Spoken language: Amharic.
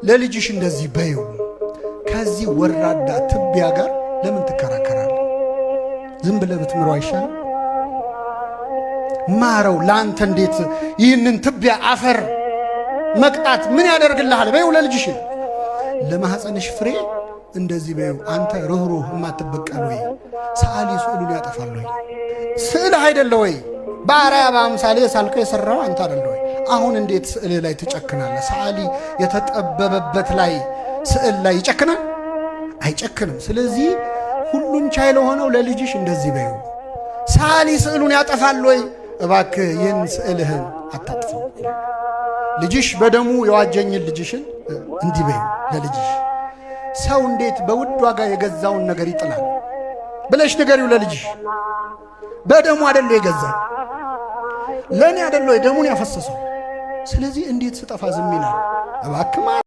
ለልጅሽ እንደዚህ በይው። ከዚህ ወራዳ ትቢያ ጋር ለምን ትከራከራለህ? ዝም ብለህ ብትምረው አይሻልም? ማረው። ለአንተ እንዴት ይህንን ትቢያ አፈር መቅጣት ምን ያደርግልሃል? በይው ለልጅሽ። ለማኅፀንሽ ፍሬ እንደዚህ በይው። አንተ ርኅሩህ የማትበቀል ወይ ሰዓሊ ስዕሉን ያጠፋል ወይ? ስዕልህ አይደለ ወይ? በአርአያ በአምሳሌ ሳልከው የሠራው አንተ አይደለ ወይ? አሁን እንዴት ስዕልህ ላይ ትጨክናለህ? ሰዓሊ የተጠበበበት ላይ ስዕል ላይ ይጨክናል? አይጨክንም። ስለዚህ ሁሉን ቻይ ለሆነው ለልጅሽ እንደዚህ በይው። ሰዓሊ ስዕሉን ያጠፋል ወይ? እባክህ ይህን ስዕልህን አታጥፈው። ልጅሽ በደሙ የዋጀኝን ልጅሽን እንዲህ በይው ለልጅሽ። ሰው እንዴት በውድ ዋጋ የገዛውን ነገር ይጥላል ብለሽ ንገሪው ለልጅሽ። በደሙ አይደለ የገዛ፣ ለእኔ አይደለ ደሙን ያፈሰሰው። ስለዚህ እንዴት ስጠፋ ዝም ይላል? እባክህ።